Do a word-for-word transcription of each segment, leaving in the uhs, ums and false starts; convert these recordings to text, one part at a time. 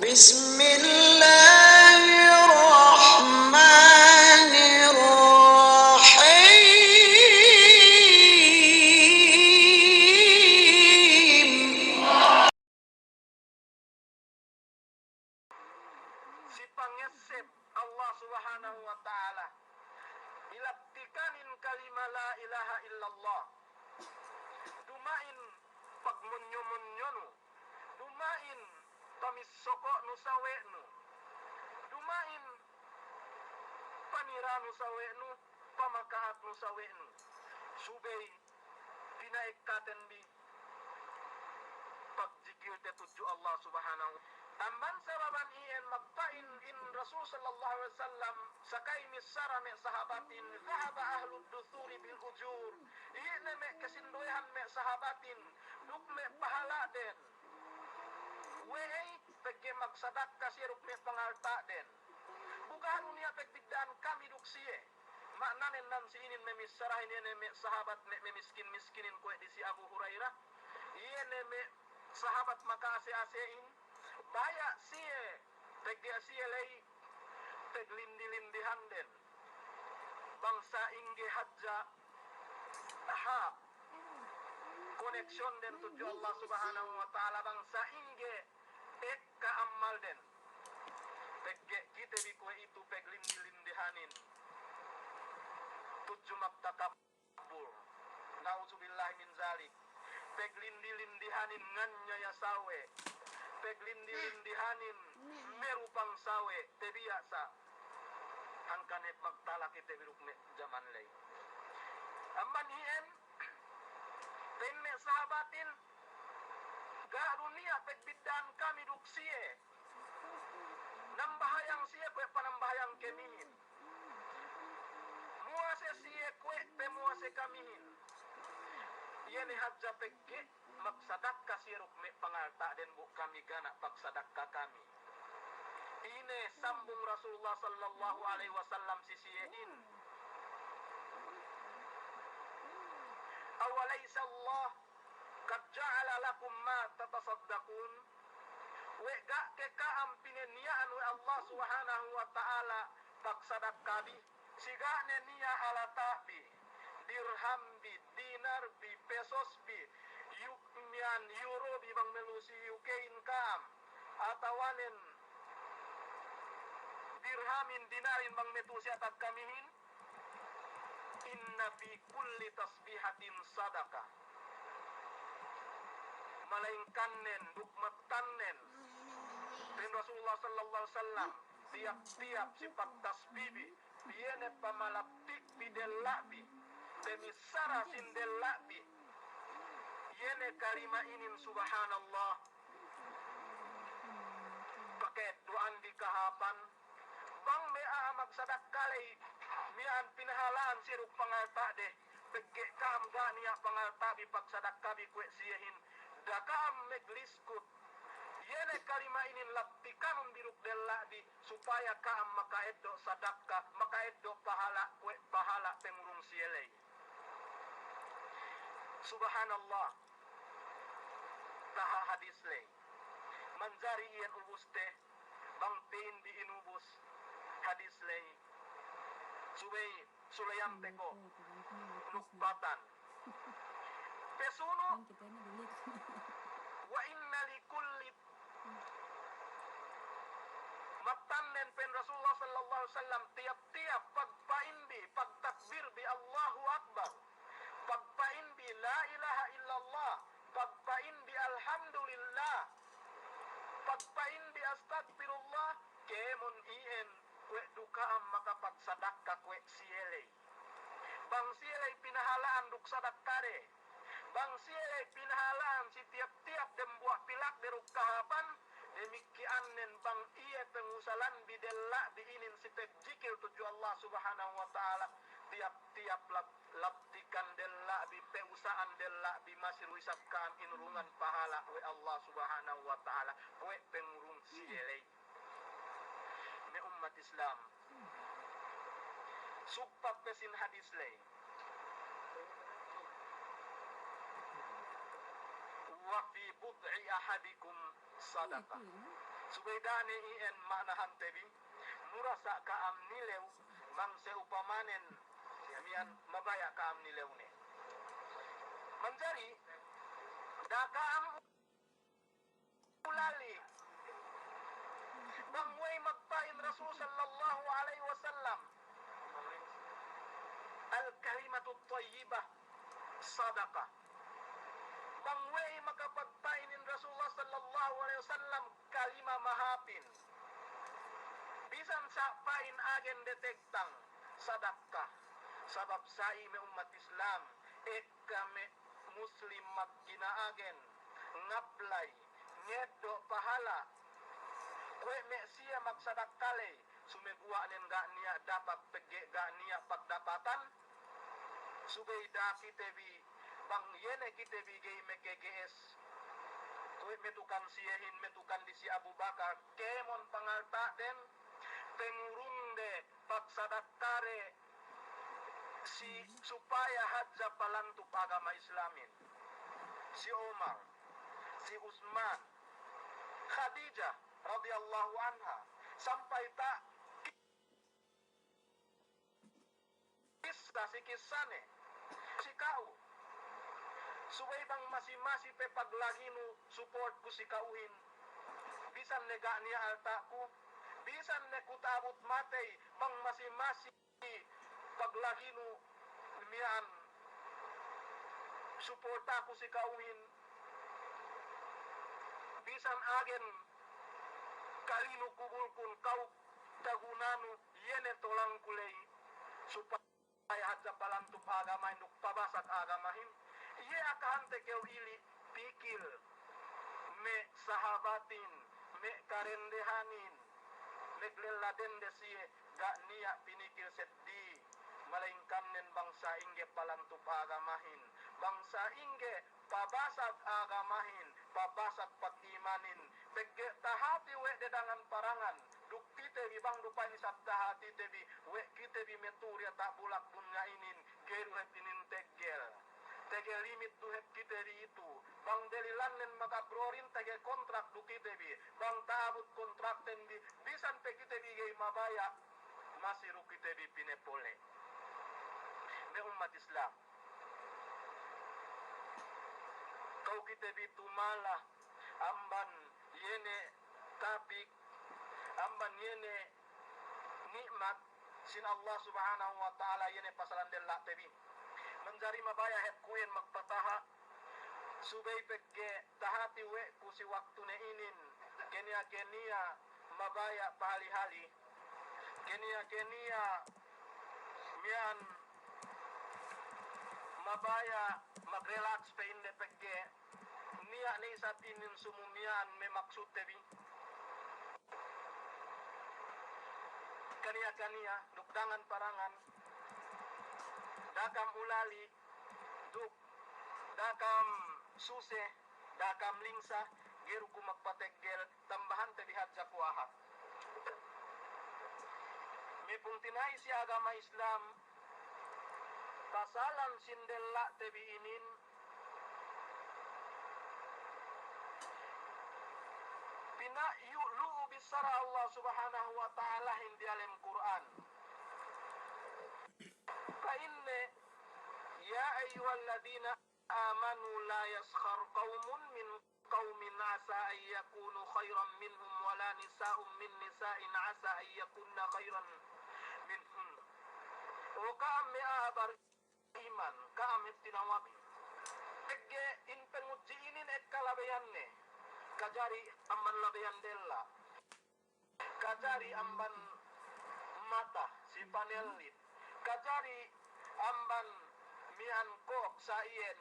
بسم الله الرحمن الرحيم. Si pangesseb Allah Subhanahu wa Ta'ala, ilaptikanin kalima la ilaha illallah. Duma'in pagmonyo-monyonu, duma'in pamissoko'nu sawe'nu, duma'in paniranu sawe'nu, pamaka'atnu sawe'nu. Subey pina'ekkaten bi pagjikilte tudju Allah Subhanahu. Amban sababan iyan magpa'in in Rasul sallallahu alaihi wasallam sakay missara me' sahabatin, "Dhahaba ahlud dusuri bil ujur." Iye ne me' kasinduwehan me' sahabatin duk me' pahala'den. We'ey? Pegge' magsadakka siye duk me' pangalta'den. Bu ga' du niya' pegbidda'an kami duk siye. Ma'nanen nan si inin me' missarahin, iye ne me' sahabat me' memiskin-miskinin kuwe' disi Abu Hurairah. Iye ne me' sahabat maka'ase'-ase'in. Baya' siye, pegge' siye ley, peglindi-lindihanden. Bang sa'ingge hadja hāp koneksyonden tudju Allah Subhanahu wa Ta'ala, bang sa'ingge ekka ammalden. Pegge' kite bi kuwe'itu peglindi-lindihanin tudju magtakabbur. Na'udzubillahi min zalik. Peglindi-lindihanin nganyaya sawe'. Peglindi-lindihanin merupang sawe'. Tebiya' sa. Hangkan hep magtalak kite bi duk me' jaman ley. Amban iyan, pa'in me' sahabatin, "Ga' du niya' pegbidda'an kami duk siye. Nambahayang siye kuwe' panambahayang kamihin. Muwase siye kuwe' pemuwase kamihin. Iye ne hadja pegge' magsadakka siye duk me' pangalta'den, bu kami ga' niya' pagsadakka kami." Ine sambung Rasulullah sallallahu alaihi wasallam si siyehin? "Awalaysa Allah qad ja'ala lakum ma tatasaddaqun?" We' ga' ke ka'am pineniya'an we' Allah Subhanahu wa Ta'ala pagsadakka bi? Si ga' ne niya' alata' bi, dirham bi, dinar bi, pesos bi, yu-, miya'an euro bi bang me' lu'u si U K-in ka'am, atawanen dirhamin, dinarin bang me' tu'u si atag kamihin. "Inna fi kulli tasbihatin sadaqah." Malayingkannen duk mattannen, pa'in Rasulullah sallallahu alaihi wasallam, tiyap-tiyap si pagtasbih bi, iye ne pamalaptik bi della' bi, pamissara sin della' bi, iye ne kalima inin, subhanallah. Pake du'an bi kahāpan, bang me' a'a magsadakka ley, miya'an pinahala'an siye duk pangalta'de, pegge' ka'am ga' niya' pangalta' bi pagsadakka bi kuwe' siyehin, da'a ka'am magliskut. Iye ne kalima inin laptikanun bi duk della' bi, supaya ka'am maka'eddo' sadakka, maka'eddo' pahala' kuwe' pahala' pangurung siye ley. Subhanallah. Taha' hadis ley. Manjari iyan ubuste, bang pa'in bi inubus hadis ley. Subey suleyante ko nukbatan. Pesunu', wa inna li kulli mattannen, pa'in Rasulullah sallallahu alaihi wasallam, tiyap-tiyap pagpa'in bi, pagtakbir bi, Allahu Akbar, pagpa'in bi, la ilaha illallah, pagpa'in bi, alhamdulillah, pagpa'in bi, astagfirullah, kēmon iyan kuwe' du ka'am makapagsadakka kuwe' siye ley. Bang siye ley pinahala'an duk sadakkade, bang siye ley pinahala'an si tiyap-tiyap dembuwa' pilakde duk kahāpan, damikki'annen bang iye pangusalan bi della' bi inin si pagjikil tudju Allah Subhanahu wa Ta'ala, tiyap-tiyap lap-, laptikan della' bi, pa'usa'an della' bi, masi du isab ka'am inurungan pahala' we' Allah Subhanahu wa Ta'ala kuwe' pangurung siye ley. Me' ummat Islam, sugpat pe sin hadis ley, wa fi bud'i ahadikum sadaqah. Subey da'a ne iyan ma'anahante bi, mura sa' ka'am nilew, bang se'upamanen miyan mabaya' ka'am nilew ne. Manjari, da'a ka'am ulali'. Bang we'ey magpa'in Rasul sallallahu alaihi wasallam, "Al-kalimatut tayyibah sadaqah." Bang we'ey makapagpa'in in Rasulullah sallallahu alaihi wasallam kalima mahāpin, bisan sa' pa'in agen de tegtang, sadaqah. Sabab sa'i me' ummat Islam, ekka me' Muslim maggina'agen, ngablay, ngeddo' pahala'. Kuwe' me' siye magsadakka ley, sumeguwa' nen ga' niya' dapat pegge' ga' niya' pagdapatan. Subey da'a kite bi, bang iye ne kite bi ga'i me' K G S. Kuwe' me' tukan siyehin, me' tukan di si Abu Bakar, kēmon pangalta'den, pengurungde, pagsadakka de, si, supaya hadja palantup agama Islamin. Si Umar, si Usman, Khadijah radiyallahu anha, sampay ta' kissa si kissane, si ka'u. Subey bang masi-masi pe paglaginu support ku si ka'uhin. Bisan ne ga' niya' alta'ku, bisan ne ku ta'abut matey, bang masi-masi paglaginu miya'an support aku si ka'uhin, bisan agen kalinu kubulkun ka'u tagunanu, iye ne tolangku ley, supaya hadja palantup agamahin duk pabasag agamahin. Iye akahante kew ili' pikil me' sahabatin, me' karendehanin, me' lella dende siye, ga' niya' pinikil seddi, malayingkan nen bang sa'ingge palantup agamahin, bang sa'ingge pabasag agamahin, pabasag pag'imanin, pegge' tahati we' de dangan parangan, duk kite bi bang du pa'in isab tahatite bi, we' kite bi me' tu'u diyata' bulak dunya inin, ga'i du hep inin teggel. Tege limit du hep kite bi itu. Bang delilannen magabrorin tege kontrak du kite bi. Bang ta'abut kontrakten bi, bisan pe kite bi ga'i mabaya', masi du kite bi pinepole. Me' ummat Islam, ka'u kite bi tumala amban iye ne tapik, amban iye ne ni'mat sin Allah Subhanahu wa Ta'ala, iye ne pasalan della'te bi. Manjari mabaya' hep ku'in magpataha', subey pegge' tahati we' ku si waktune inin, keniya-keniya mabaya' pahali-hali, keniya-keniya miya'an mabaya' magrelax pe inde pegge' niya' ne isab inin sumu miya'an me' maksudte bi. Kaniya-kaniya duk dangan parangan, da'a kam ulali' duk da'a kam suse, da'a kam lingsa, ga'i du ku magpateggel, tambahante bi hadja ku ahak. Me' pungtina'i si agama Islam, pasalan sin della'te bi inin, pina'yu' lu'u bissara Allah Subhanahu wa Ta'alahin diyalem Kur'an. Pa'inne, "Ya ayyuhalladhina amanu la yaskhar qawmun min qawmin asa an yakunu khayran minhum wa la nisa'un min nisa'in asa an yakunna khayran minhun." O ka'am me' a'a bar iman, ka'am hep tinawabi. Pegge' in pengudji' inin ekka labeyanne, kajari amban labeyan della', kajari amban mata si panellit, kajari amban miya'an kok sa iyan,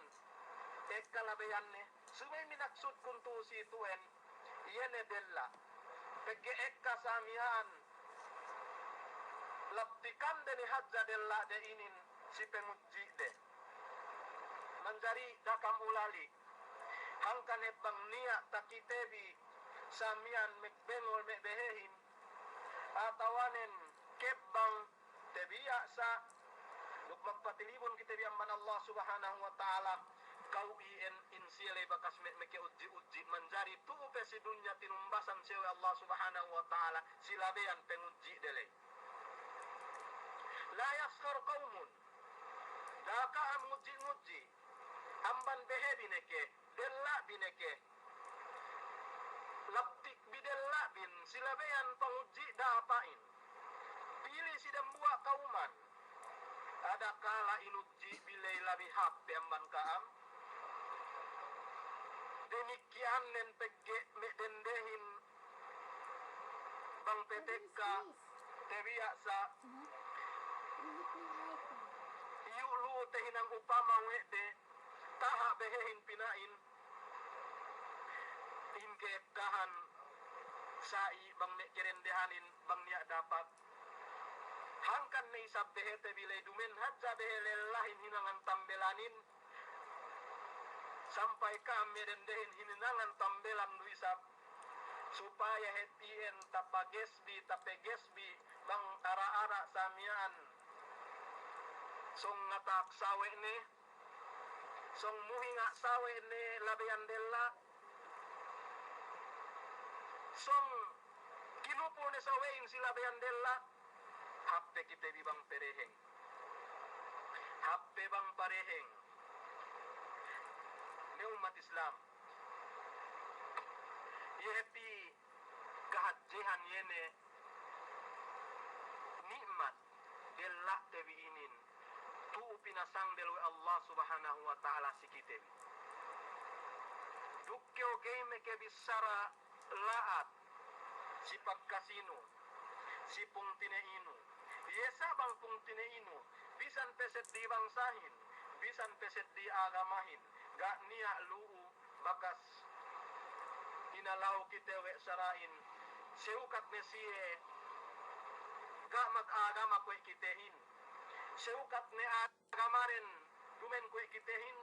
ekka labeyanne. Subey minaksudkun tu'u si tu'en, iye ne della'. Pegge' ekka sa miya'an, laptikan de ne hadja della'de inin si pengudji'de. Manjari da'a kam ulali'. Hangkan hep bang niya' takite bi sa miya'an magbengol me' behehin, atawanen kebbang tabiya' sa, duk magpatilibun kite bi amban Allah Subhanahu wa Ta'ala, ka'u iyan in siye ley bakas me', meke udji'-udji', manjari tu'u pe si dunya tinumbasan siye we' Allah Subhanahu wa Ta'ala si labeyan pangudji' de ley. La yaskhar qawmun, da'a ka'am ngudji'-ngudji' amban behe bi ne ke, della' bi ne ke, laptik bi della' bin, si labeyan pangudji' da'a pa'in. Pili si dambuwa' kawman. Adakala inudji' bi ley labi hāp pe amban ka'am. Damikkiyan nen pegge' me' dendehin bang pe tekka, tabiya' sa, iyu' lu'u tahinang upama we' de, taha' behehin pina'in, in ke'ekkahan sa'i bang me' kadendehanin bang niya' dapat. Hangkan ne isab behete bi ley dumen hadja behe lellahin hinangan tambelanin, sampay ka'am me' dendehin hinangan tambelan du isab, supaya hep iyan tapages bi, tapages bi bang ara-ara sa miya'an sōng ngataak sawe' ne, sōng muhinga' sawe' ne labeyan della', sōng kinupul ne sawe'in si labeyan della'. Hāp pe kite bi bang pareheng. Hāp pe bang pareheng. Me' ummat Islam, iye hep i kahadjehan iye ne ni'mat della'te bi inin, tu'u pinasangdel we' Allah Subhanahu wa Ta'ala si kite bi. Duk kew ga'i makabissara la'at si pagkasinu, si pungtina'inu. Iye sa' bang pungtina'inu, bisan pe seddili bangsahin, bisan pe seddili agamahin, ga' niya' lu'u bakas inalaw kite we' sara'in, sewkat ne siye ga' magagama kuwe' kitehin, sewkat ne agamaden dumen kuwe' kitehin,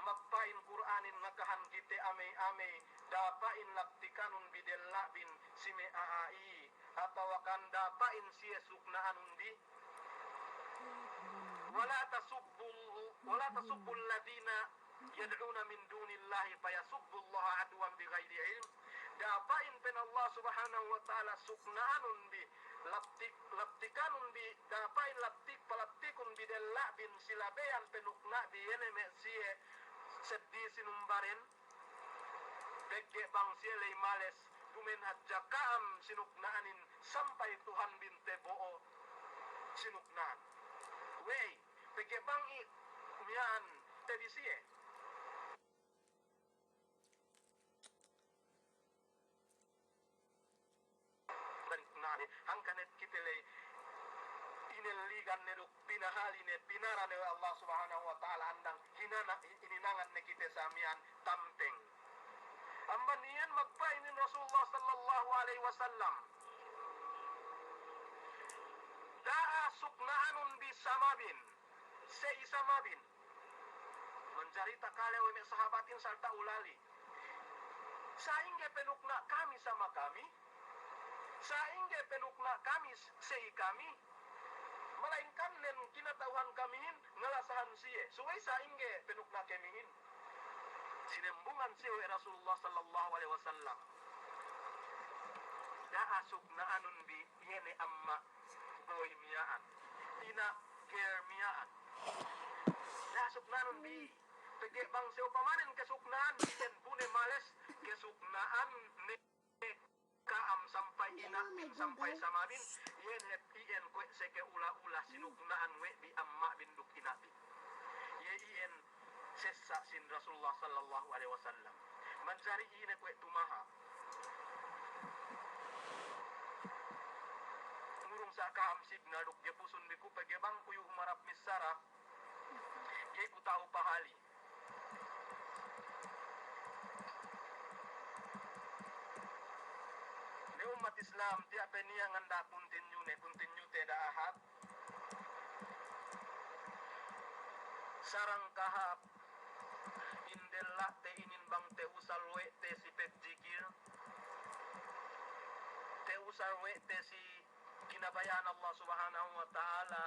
magpa'in Kur'anin ngakahan kite amey-amey, da'a pa'in laptikanun bi della'bin si me' a'a i, atawa kan da'a pa'in siye sukna'anun bi. Wala tasubbu, wala tasubbu alladhina yad'una min dunillahi fayasubbu Allaha adwan bighayri ilm. Da'a pa'in pa'in Allah Subhanahu wa Ta'ala sukna'anun bi, laptik, laptikanun bi, da'a pa'in laptik, palaptikun bi della'bin si labeyan panukna' bi, iye ne me' siye seddili sinumbaden. Pegge' bang siye ley males, dumen hadja ka'am sinukna'anin sampay Tuhanbin tabo'o sinukna'an. We'ey, pegge' bang i' miya'an tabi siye. Balik na, hangkan ne kite ley inelligan ne duk pinahali ne, pinara ne we' Allah Subhanahu wa Ta'ala andang hinana, hininangan ne kite sa miya'an tampeng. Amban iyan magpa'in in Rasulullah sallallahu alaihi wasallam, da'a sukna'anun bi samabin, se'i samabin. Manjari takale we' me' sahabatin sarta' ulali', sa'ingge panukna' kami sama kami? Sa'ingge panukna' kami s-, se'i kami? Malayingkan nen kinata'uhan kamihin ngalasahan siye. Subey sa'ingge panukna' kamihin? Sinembungan siye we' Rasulullah sallallahu alaihi wasallam, da'a sukna'anun bi iye ne amma' boy miya'an, ina' girl miya'an. Da'a sukna'anun bi. Pegge' bang sewpamanen kasukna'an, iyan bu ne males kasukna'an ne ka'am sampay ina'bin, sampay samabin, iyan hep iyan kuwe' seke ula-ula sinukna'an we' bi amma'bin duk ina'bin. Iye iyan sessa' sin Rasulullah sallallahu alaihi wasallam. Manjari ine kuwe' tumaha'. Ngurung sa' ka'am signal duk ga'i pusun bi ku pegge' bang ku iyu' humarap missara, ga'i ku ta'u pahali. Me' ummat Islam, tiya' pe niya' nganda' kuntinyu ne, kuntinyu te da'a hāp. Sarang kahāp, in della'te inin bang ta'usal we' te si pagjikil, ta'usal we' te si kinabaya'an Allah Subhanahu wa Ta'ala,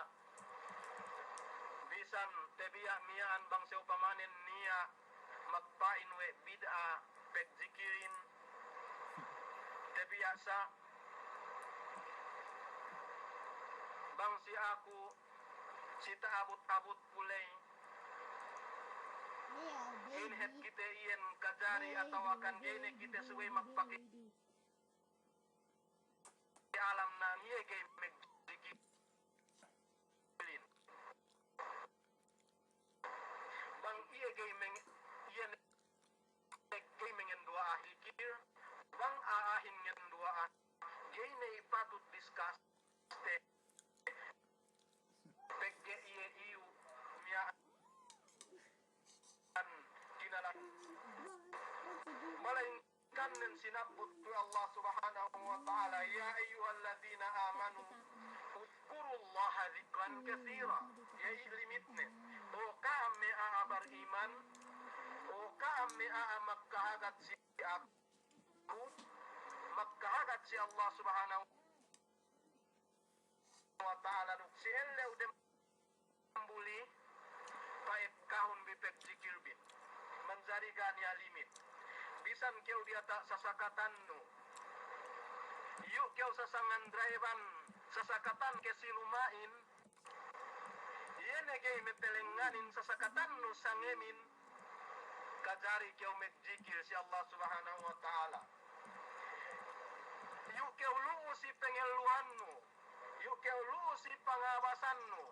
bisan tabiya' miya'an bang sewpamanen niya' magpa'in we' bid'a pagjikirin, tabiyasa, bang si aku, si ta'abut-abut ku ley, inhet kite iyan kajari atawa kan ga'i ne kite subey magpaki alam na iye ga'i magjikirin. Bang iye ga'i meng-, iye ne ga'i mengenduwa'a hikir, bang a'ahin ngenduwa'a, ga'i ne ipatut discuss te. Pegge' iye iyu miya'an kinalan. Malaingkan nen sinabbut we' Allah Subhanahu wa Ta'ala, "Ya ayyuhalladhina amanu, udhkurullaha dhikran kathira." Iye i' limit ne. O ka'am me' a'a bariman, o ka'am me' a'a magkahagad si aku, magkahagad si Allah Subhanahu wa Ta'ala duk si ellew dem buli, pa'ekkahun bi pagjikirbin. Manjari ga' niya' limit. Bisan kew diyata' sasakatannu. Iyu' kew sasangan drive-an, sasakatan ke si luma'in. Iye ne ga'i me' pelengnganin sasakatannu sangemin. Kajari kew magjikil si Allah Subhanahu wa Ta'ala. Iyu' kew lu'u si pengelluhannu. Iyu' kew lu'u si pangabasannu,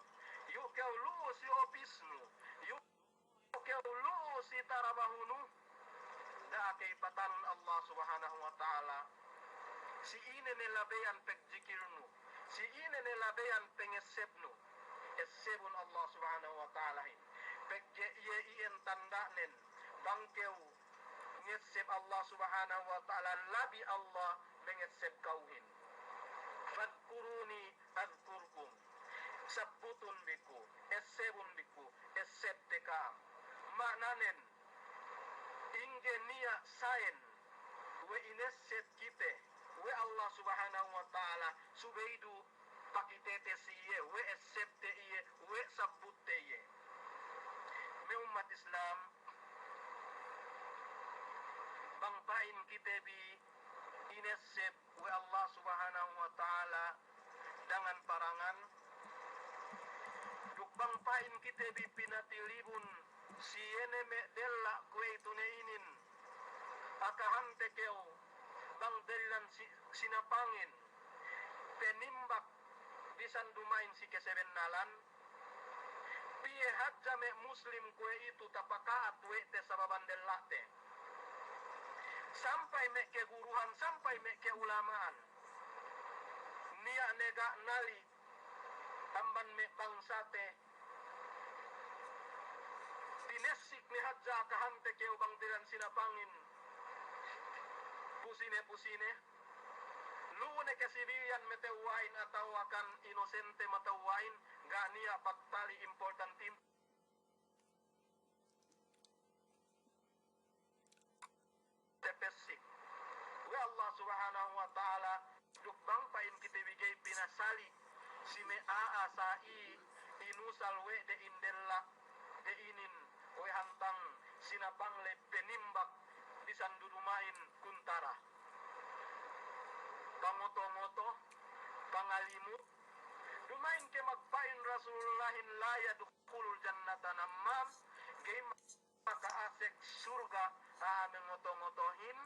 iyu' kew lu'u si opisnu, iyu' kew lu'u si tarabahunu, da'a kew patanun Allah Subhanahu wa Ta'ala, si ine ne labeyan pagjikilnu, si ine ne labeyan pangessebnu, essebun Allah Subhanahu wa Ta'alahin. Pegge' iye iyan tanda'nen, bang kew ngesseb Allah Subhanahu wa Ta'ala, labi Allah mangesseb ka'uhin. Fadhkuruni adhkurkum. Sabbutun bi ku, essebun bi ku, essebte ka'am. Ma'nanen, ingge niya' sayen we' inesseb kite we' Allah Subhanahu wa Ta'ala, subey du pakitete si iye, we' essebte iye, we' sabbutte iye. Me' ummat Islam, bang pa'in kite bi inesseb we' Allah Subhanahu wa Ta'ala dangan parangan, duk bang pa'in kite bi pinatilibun si iye ne me' della' kuwe'itu ne inin, akahante kew bang dalilan si-, sinapangin, penimbak bisan duma'in si kasabennalan, piye hadja me' Muslim kuwe'itu tapaka'at we' te sababan della'te. Sampay me' kaguruhan, sampay me' kaulama'an. Niya' ne ga' nali' amban me' bangsate, tinessik ne hadja akahante kew bang dalilan sinapangin, pusine-pusine. Lu'u ne ke sibilyan matewwa'in atawa kan inosente matewwa'in, ga' niya' pattali, importantin tapessik we' Allah Subhanahu wa Ta'ala, duk bang pa'in kite bi ga'i pinasali' si me' a'a sa'i inusal we' de in della' de inin, we' hantang sinapang le penimbak bisan du duma'in kuntara. Pangoto-ngoto, pangalimut, duma'in ke magpa'in Rasulullahin, la yadkhulul jannata nammam, ga'i maka'asek surga' a'a mangoto-ngotohin.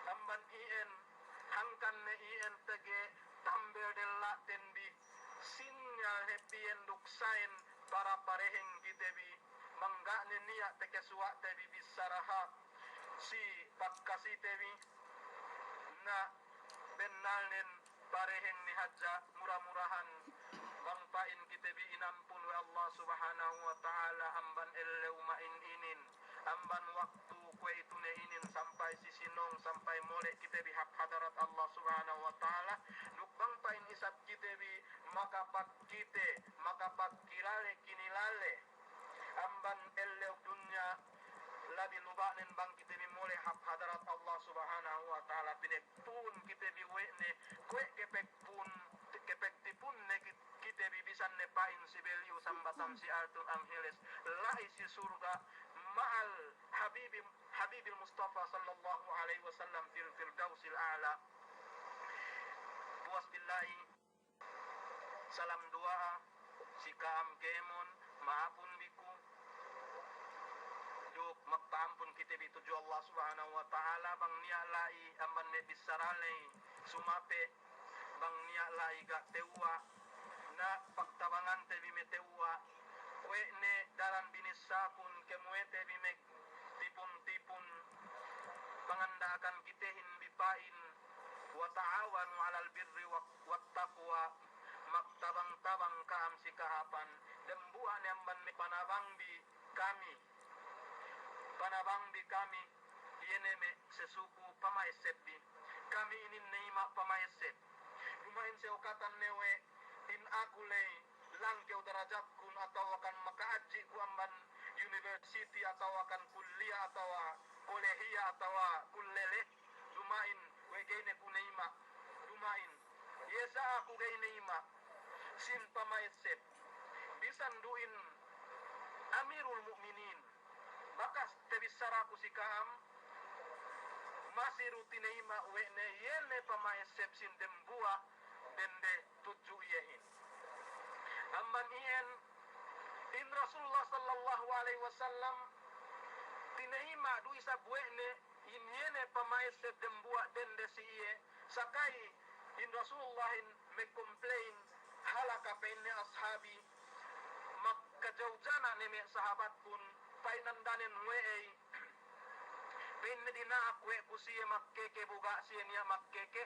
Amban iyan, hangkan ne iyan pegge' tambel della'ten bi, sinyal hep iyan duk sayen para pareheng kite bi, bang ga' ne niya' takasuwa'te bi bissara hāp si pakkasite bi, na bennalnen pareheng ne hadja, mura-murahan bang pa'in kite bi inampun we' Allah Subhanahu wa Ta'ala amban ellew ma'in inin, amban waktu kuwe'itu ne inin sampay si sinōng, sampay mole' kite bi hap hadarat Allah Subhanahu wa Ta'ala, duk bang pa'in isab kite bi makapagkite, makapagkilale, kinilale amban ellew dunya, labi luba'nen bang kite bi mole' hap hadarat Allah Subhanahu wa Ta'ala, pinagpu'un kite bi we' ne, kuwe' kapagpu'un, kapagtipu'un ne ki-, kite bi bisan ne pa'in si Bellevue, Sambatan, si Alton Angeles, la'i si surga', ma'al hap Habibi-, Habibil Mustafa sallallahu alaihi wasallam fil firdausil a'la. Puwas billahi, salam duwa'a si ka'am kēmon, ma'apun bi ku. Duk magpa'ampun kite bi tudju Allah Subhanahu wa Ta'ala, bang niya' la'i amban me' bissara ley sumape', bang niya' la'i ga' tewwa', na pagtabangante bi me' tewwa', kuwe' ne daran binissakun kemuwete bi me' tipun-tipun, panganda'akan kitehin bi pa'in, "Wa ta'awanu 'alal birri wa, wat taqwa," magtabang-tabang ka'am si kahāpan, dembuwa' ne amban me' panabang bi kami, panabang bi kami, iye ne me' sesuku pama'esseb bi, kami inin ne ima' pama'esseb. Duma'in sewkatan ne we' in aku ley langkew darajatkun atawakan maka'adji' ku amban university atawakan kulliya atawa kolehiya atawa kullele, duma'in we' ga'i ne ku ne ima', duma'in iye sa aku ga'i ne ima' sin pama'esseb, bisan du in Amirul Mu'minin, bakas tabissaraku si ka'am, masi du tinayima' we' ne iye ne pama'esseb sin dembuwa' dende tudju iyehin. Amban iyan, in Rasulullah sallallahu alaihi wasallam tinayima' du isab we' ne in iye ne pama'esseb dembuwa' dende si iye, saka'i in Rasulullahin me' complain, "Halaka," pa'inne, "ashabi, makajawjana' ne me' sahabatkun," pa'in andanen, "we'ey?" Pa'inne, "Dina'ak we' ku siye magkeke, bu ga' siye niya' magkeke.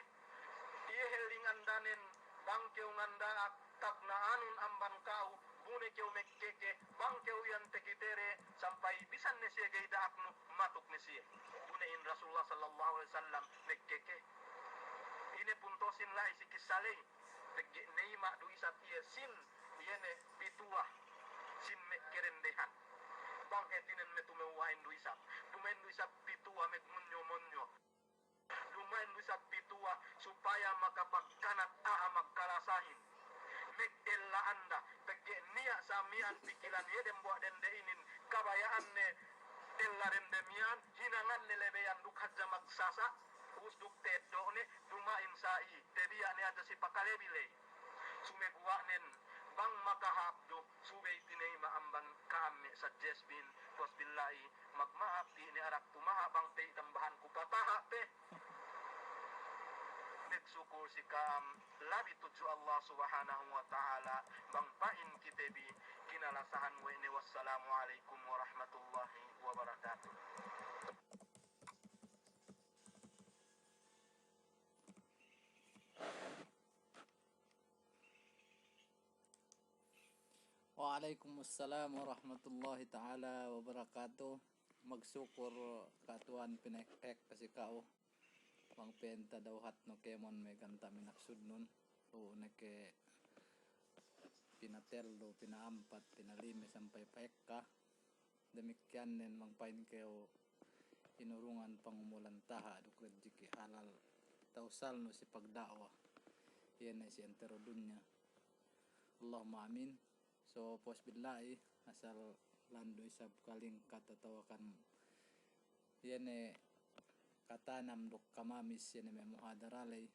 Iye helling andanen, bang kew nganda'ak tagna'anun amban ka'u, bu ne kew magkeke, bang kew iyan takitede, sampay bisan ne siye ga'i da'aknu, matuk ne siye." Bu ne in Rasulullah sallallahu alaihi wasallam magkeke. Ine puntusin la'i si kissa ley, pegge' nayima' du isab iye sin, iye ne pituwa sin me' kadendehan. Bang hātinen me' tumewwa'in du isab, duma'in du isab pituwa magmonyo-monyo. Duma'in du isab pituwa supaya makapagkanat a'a magkalasahin. Magtella anda, pegge' niya' sa miya'an pikilan iye dembuwa' dende inin, kabaya'an ne tella dende miya'an, hinangan ne lebeyan duk hadja magsasa', ubus duk teddo' ne, duma'in sa i, tabiya' ne hadja si pakalebi ley. Sumeguwa' nen, bang makahāp du, subey tinayima' amban ka'am me' suggest bin, puwas billahi, magma'ap, ine arak tumaha', bang pey tambahan ku pataha' pe. Magsukul si ka'am, labi tudju Allah Subhanahu wa Ta'ala, bang pa'in kite bi kinalasahan we' ne. Wassalamu alaikum warahmatullahi wabarakatuh. Wa alaikumussalam warahmatullahi ta'ala wabarakatuh. Magsukul ka' tuwan pina'ek-ek ka' si ka'u. Bang penta dawhatnu kēmon me' ganta' minaksudnun. Tu'u ne ke pinatellu, pina'ampat, pinalime sampay pa'ekka. Damikkiyan nen bang pa'in kew inurungan pangumulan taha' duk rejiki halal, tawsalnu si pagda'wa, iye ne si antero dunya. Allahumma amin. So, puwas billahi, asal landu' isab kalingkat atawakan iye ne katanam duk kamamis iye ne me' muhadara ley,